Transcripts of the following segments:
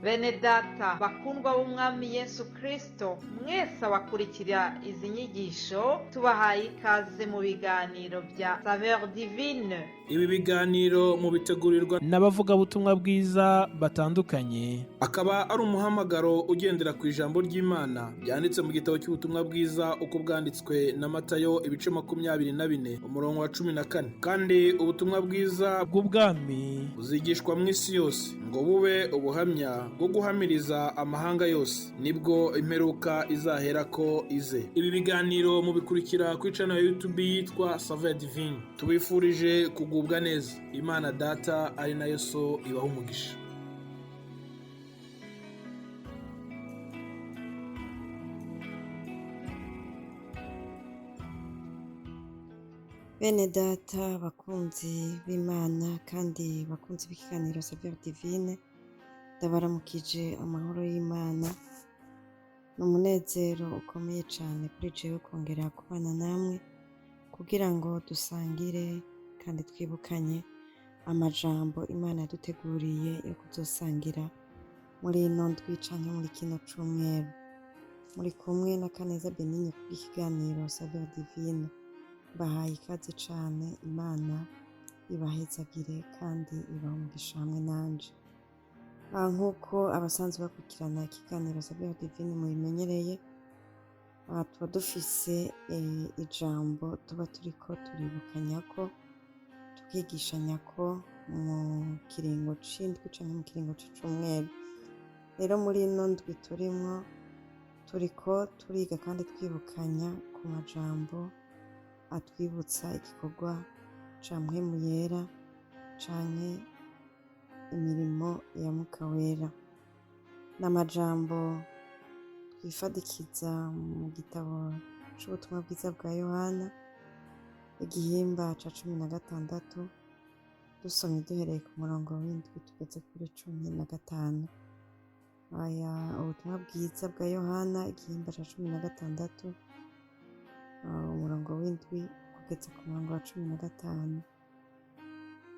Bene data bakundwa b'Umwami Yesu Kristo, mwese abakurikira izi nyigisho, tubahaye ikaze mu biganiro bya Saveur Divine. Ibi biganiro mubitegurirwa n'abavugabutumwa bwiza batandukanye, akaba ari umuhamagaro ugendera ku ijambo ry'Imana ryanditse mu gitabo cy'ubutumwa bwiza uko bwanditswe na Matayo, ibice 24, umurongo wa 14. Kandi ubutumwa bwiza bw'ubwami buzigishwa mu isi yose ngo bube ubuhamya bwo guhamiriza amahanga yose, nibwo imperuka izaherako ize. Ibi biganiro mubikurikira kuri channel ya YouTube yitwa Saveur Divine. Tubifurije kugubwa neza. Imana Data ari nayo So ibaha umugisha. Bene data bakunzi b'Imana kandi bakunzi b'ikiganiro Saveur Divine, ndabaramukije amahoro y'Imana. Ni umunezero ukomeye cyane kuri jewe kongera kubana namwe kugira ngo dusangire kandi twibukanye amajambo Imana yaduteguriye yo kuzosangira muri ino ndwi canke muri kino cumweru. Muri kumwe na Kaneza Benigne kubw'ikiganiro Saveur Divine. Bahaye ikaze cane, Imana ibahezagire kandi ibahe umugisha hamwe nanje. Nk'uko abasanzwe bakurikirana ikiganiro Saveur Divine mubimenyereye, tuba dufise ijambo tuba turiko turibukanya ko tukigishanya ko mu kiringo c'indwi canke mu kiringo c'icumweru. Rero muri ino ndwi turimwo, turiko turiga kandi twibukanya ku majambo atwibutsa igikorwa ca Mpwemu Yera canke imirimo ya Mwuka Wera. Ni amajambo twifadikiza mu gitabo c'ubutumwa bwiza bwa Yohana, igihimba ca 16, dusomye duhereye ku murongo w'7 tugeze kuri 15. Aya, ubutumwa bwiza bwa Yohana, igihimba ca 16, umurongo w'7 kugeza ku murongo wa 15.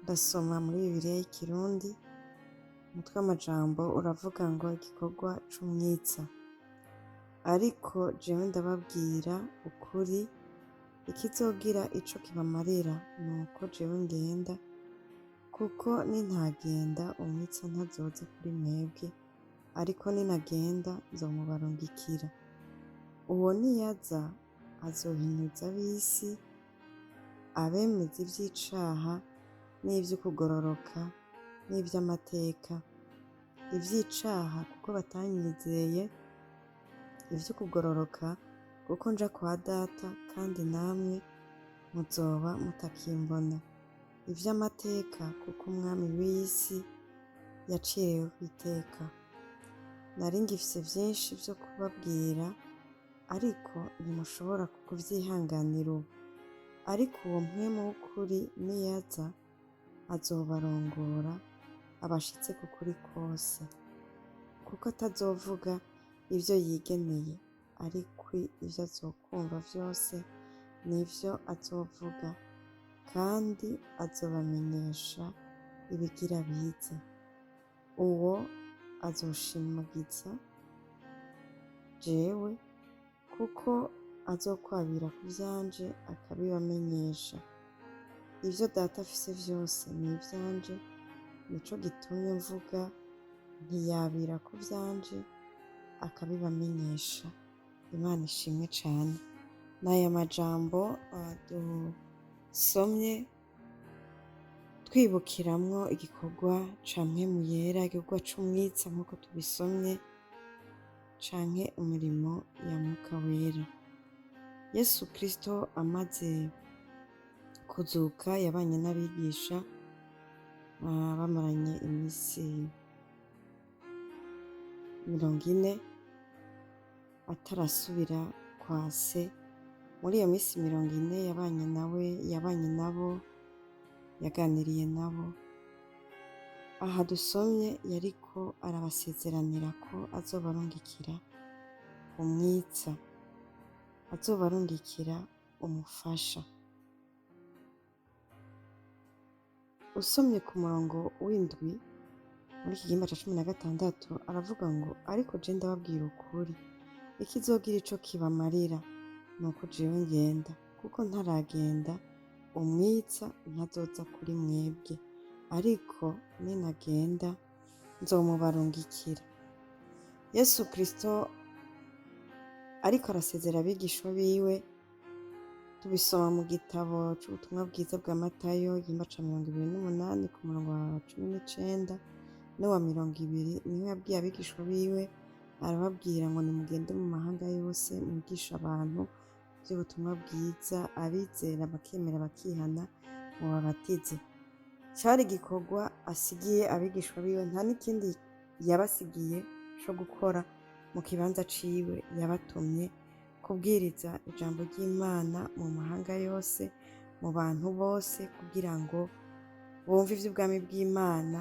Ndasoma muri Bibiliya y'Ikirundi. Umutwe w'amajambo uravuga ngo: igikorwa c'umwitsa. Ariko jewe ndababwira ukuri, ikizogira ico kibamarira nuko jewe ngenda, kuko nintagenda umwitsa ntazoza kuri mwebwe, ariko ninagenda nzomubarungikira. Uwo niyaza azohinyuza ab'isi, abemeza ivy'icaha n'ivy'ukugororoka n'ivy'amateka. Ivy'icaha kuko batanyizeye, ivy'ukugororoka kuko nja kwa Data kandi namwe muzoba mutakimbona, ivy'amateka kuko umwami w'isi yaciriweho iteka. Nari ngifise vyinshi vyo kubabwira, ariko ntimushobora kuvyihanganira ubu. Ariko uwo Mpwemu w'ukuri niyaza, azobarongora abashitse ku kuri kose, kuko atazovuga ivyo yigeneye, ariko ivyo azokumva vyose nivyo azovuga, kandi azobamenyesha ibigira bize. Uwo azoshimagiza jewe, kuko azokwabira ku vyanje akabibamenyesha. Ivyo Data afise vyose ni ivyanje, nico gitumye mvuga ntiyabira ku vyanje akabibamenyesha. Imana ishimwe cane. N'aya majambo dusomye twibukiramwo igikorwa ca Mpwemu Yera, igikorwa c'umwitsa nk'uko tubisomye, canke umurimo ya Mwuka Wera. Yesu Kristo amaze kuzuka yabanye n'abigisha, bamaranye imisi 40 atarasubira kwa se. Muri iyo misi 40 yabanye nawe, yabanye nabo, yaganiriye nabo. Aha dusomye yariko arabasezeranira ko azobarungikira umwitsa, azobarungikira umufasha. Usomye ku murongo w'7 Muri iki gihimba ca 16 aravuga ngo: "Ariko je ndababwira ukuri, ikizogira ico kibamarira ni uko jewe ngenda, kuko ntaragenda umwitsa ntazoza kuri mwebwe, ariko ninagenda nzomubarungikira." Yesu Kristo ariko arasezera abigishwa biwe, tubisoma mu gitabo c'ubutumwa bwiza bwa Matayo, igihimba ca 28, ku murongo wa 19 n'uwa 20, niho yabwiye abigishwa biwe, arababwira ngo: "Nimugende mu mahanga yose, mwigishe abantu ivy'ubutumwa bwiza, abizera bakemera bakihana mubabatize." Cari igikorwa asigiye abigishwa biwe, nta n'ikindi yabasigiye co gukora mu kibanza ciwe. Yabatumye kubwiriza ijambo ry'Imana mu mahanga yose, mu bantu bose, kugira ngo bumve ivy'ubwami bw'Imana,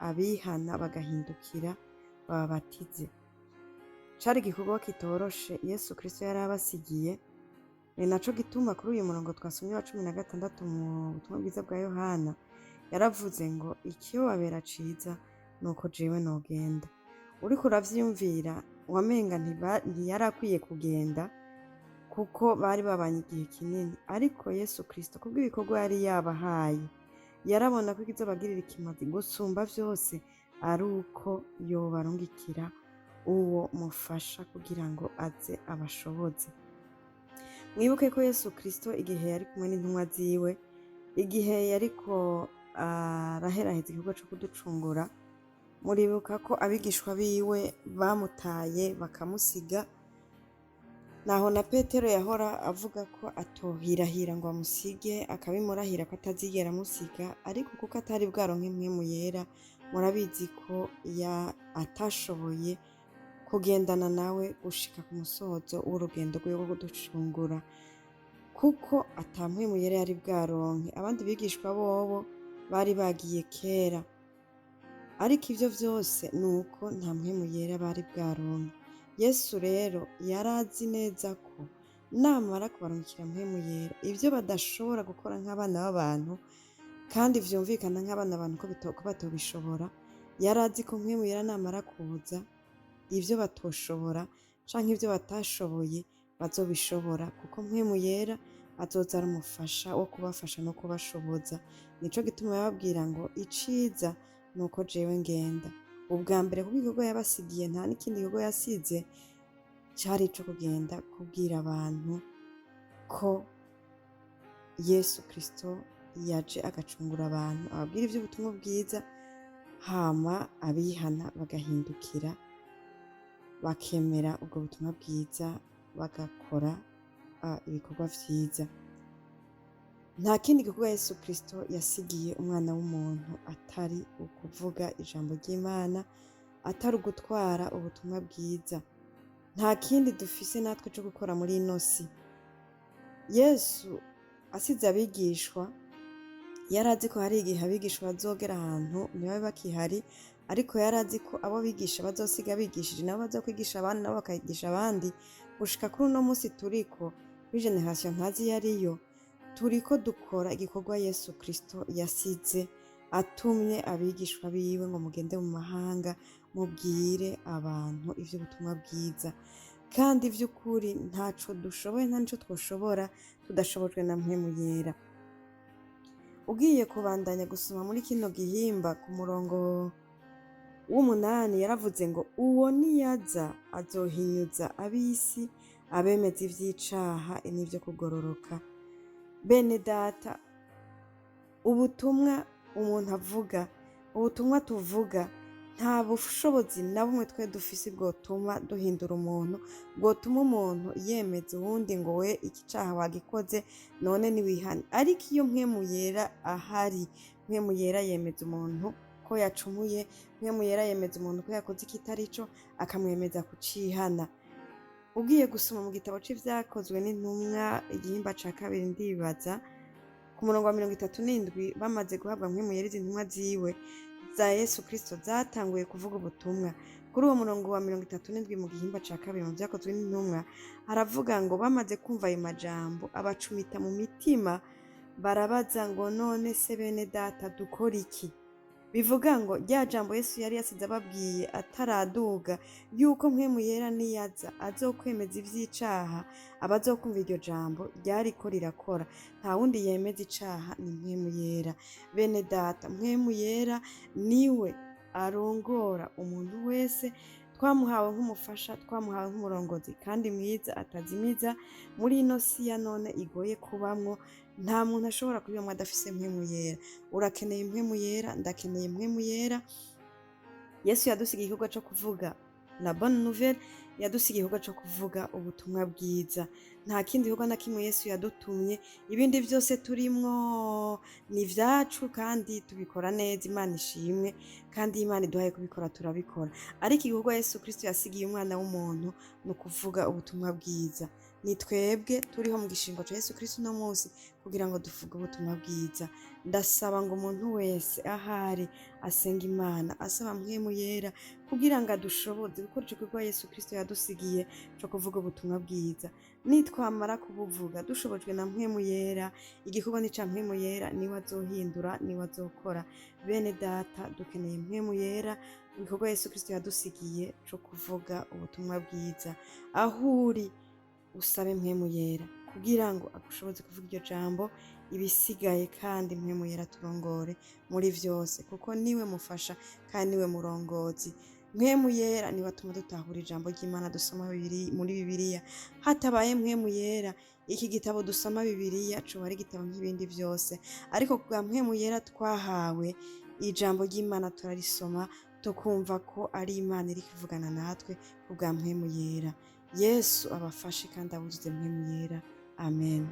abihana bagahindukira bababatize. Cari igikorwa kitoroshe Yesu Kristo yari abasigiye. Ni naco gituma kuri uyu murongo twasomye wa 16 mu butumwa bwiza bwa Yohana, yaravuze ngo: "Ikiyobabera ciza ni uko jewe nogenda." Uriko uravyiyumvira, wamenga ntiyari akwiye kugenda, kuko bari babanye igihe kinini. Ariko Yesu Kristo, kubw'ibikorwa yari yabahaye, yarabona ko ikizobagirira ikimazi gusumba vyose ari uko yobarungikira uwo mufasha kugira ngo aze abashoboze. Mwibuke ko Yesu Kristo, igihe yari kumwe n'intumwa ziwe, igihe yariko araheraheza igikorwa co kuducungura, muribuka ko abigishwa biwe bamutaye bakamusiga, naho na Petero yahora avuga ko atohirahira ngo amusige, akabimurahira ko atazigera amusiga. Ariko kuko atari bwaronke Impwemu Yera, murabizi ko atashoboye kugendana nawe gushika ku musozo w'urugendo rwiwe rwo kuducungura, kuko ata Mpwemu Yera yari bwaronke. Abandi bigishwa bobo bari bagiye kera, ariko ivyo vyose ni uko nta Mpwemu Yera bari bwaronke. Yesu rero yari azi neza ko namara kubarungikira Mpwemu Yera, ivyo badashobora gukora nk'abana b'abantu, kandi vyumvikana nk'abana b'abantu ko batobishobora, yari azi ko Mpwemu Yera namara kuza, ivyo batoshobora canke ivyo batashoboye bazobishobora, kuko Mpwemu Yera azoza ari umufasha wo kubafasha no kubashoboza. Nico gituma yababwira ngo: "Iciza ni uko jewe ngenda." Ubwa mbere, kuko igikorwa yabasigiye, nta n'ikindi gikorwa yasize, cari ico kugenda kubwira abantu ko Yesu Kristo yaje agacungura abantu, ababwira ivy'ubutumwa bwiza, hama abihana bagahindukira bakemera ubwo butumwa bwiza, bagakora ibikorwa vyiza. Nta kindi gikorwa Yesu Kristo yasigiye umwana w'umuntu atari ukuvuga ijambo ry'Imana, atari ugutwara ubutumwa bwiza. Nta kindi dufise natwe co gukora muri ino si. Yesu asize abigishwa, yari azi ko hari igihe abigishwa bazogera ahantu ntibabe bakihari, ariko yari azi ko abo bigisha bazosiga bigishije nabo bazokwigisha abandi, nabo bakayigisha abandi, gushika kuri uno munsi turiko, kuri génération ntazi iyo ariyo. Turiko dukora igikorwa Yesu Kristo yasize atumye abigishwa biwe ngo: "Mugende mu mahanga, mubwire abantu ivy'ubutumwa bwiza." Kandi vy'ukuri ntaco dushoboye, nta nico twoshobora tudashobojwe na Mpwemu Yera. Ugiye kubandanya gusoma muri kino gihimba, ku murongo w'8, yaravuze ngo: "Uwo niyaza azohinyuza ab'isi, abemeza ivy'icaha n'ivyo kugororoka." Bene data, ubutumwa umuntu avuga, ubutumwa tuvuga, nta bushobozi na bumwe twe dufise bwotuma duhindura umuntu, bwotuma umuntu yemeza uwundi ngo: "We, iki caha wagikoze, none niwihane." Ariko iyo Mpwemu Yera ahari, Mpwemu Yera yemeza umuntu ko yacumuye, Mpwemu Yera yemeza umuntu ko yakoze ikitari co, akamwemeza kucihana. Ugiye gusoma mu gitabo c'Ivyakozwe n'Intumwa, igihimba ca kabiri, ndibaza ku murongo wa 37, bamaze guhabwa Mpwemu Yera, izi ntumwa ziwe za Yesu Kristo zatanguye kuvuga ubutumwa. Kuri uwo murongo wa 37 mu gihimba ca kabiri mu Vyakozwe n'Intumwa, haravuga ngo: "Bamaze kumva ayo majambo, abacumita mu mitima, barabaza ngo: 'None se bene data, dukora iki?'" Bivuga ngo rya jambo Yesu yari yasize ababwiye ataraduga, yuko Mpwemu Yera niyaza azokwemeza ivy'icaha, abazokumva iryo jambo ryariko rirakora. Nta wundi yemeza icaha, ni Mpwemu Yera. Bene data, Mpwemu Yera niwe arongora umuntu wese. Twamuhawe nk'umufasha, twamuhawe nk'umurongozi kandi mwiza atazimiza. Muri ino si ya none igoye kubamwo, nta muntu ashobora kubibamwo adafise Mpwemu Yera. Urakeneye Mpwemu Yera, ndakeneye Mpwemu Yera. Yesu yadusigiye igikorwa co kuvuga la bonne nouvelle, yadusigiye igikorwa co kuvuga ubutumwa bwiza. Nta kindi gikorwa na kimwe Yesu yadutumye. Ibindi vyose turimwo ni ivyacu kandi tubikora neza, Imana ishimwe, kandi iyo Imana iduhaye kubikora turabikora. Ariko igikorwa Yesu Kristo yasigiye umwana w'umuntu ni ukuvuga ubutumwa bwiza. Ni twebwe turiho mu gishingo ca Yesu Kristo uno munsi kugira ngo duvuge ubutumwa bwiza. Ndasaba ngo umuntu wese ahari asenga Imana asaba Mpwemu Yera kugira ngo adushoboze gukora ico gikorwa Yesu Kristo yadusigiye co kuvuga ubutumwa bwiza. Nitwamara kubuvuga dushobojwe na Mpwemu Yera, igikorwa ni ca Mpwemu Yera, niwe azohindura, niwe azokora. Bene data, dukeneye Mpwemu Yera mu gikorwa Yesu Kristo yadusigiye co kuvuga ubutumwa bwiza. Aho uri usabe Mpwemu Yera kugira ngo agushoboze kuvuga iryo jambo. Ibisigaye kandi Mpwemu Yera turongore muri vyose, kuko niwe mufasha kandi niwe murongozi. Mpwemu Yera niwe atuma dutahura ijambo ry'Imana dusoma muri Bibiliya. Hatabaye Mpwemu Yera, iki gitabo dusoma Bibiliya coba ari igitabo nk'ibindi vyose, ariko kubwa Mpwemu Yera twahawe, ijambo ry'Imana turarisoma tukumva ko ari Imana iri kuvugana natwe kubwa Mpwemu Yera. Yesu abafashe kandi abuzuze Mpwemu Yera. Amen.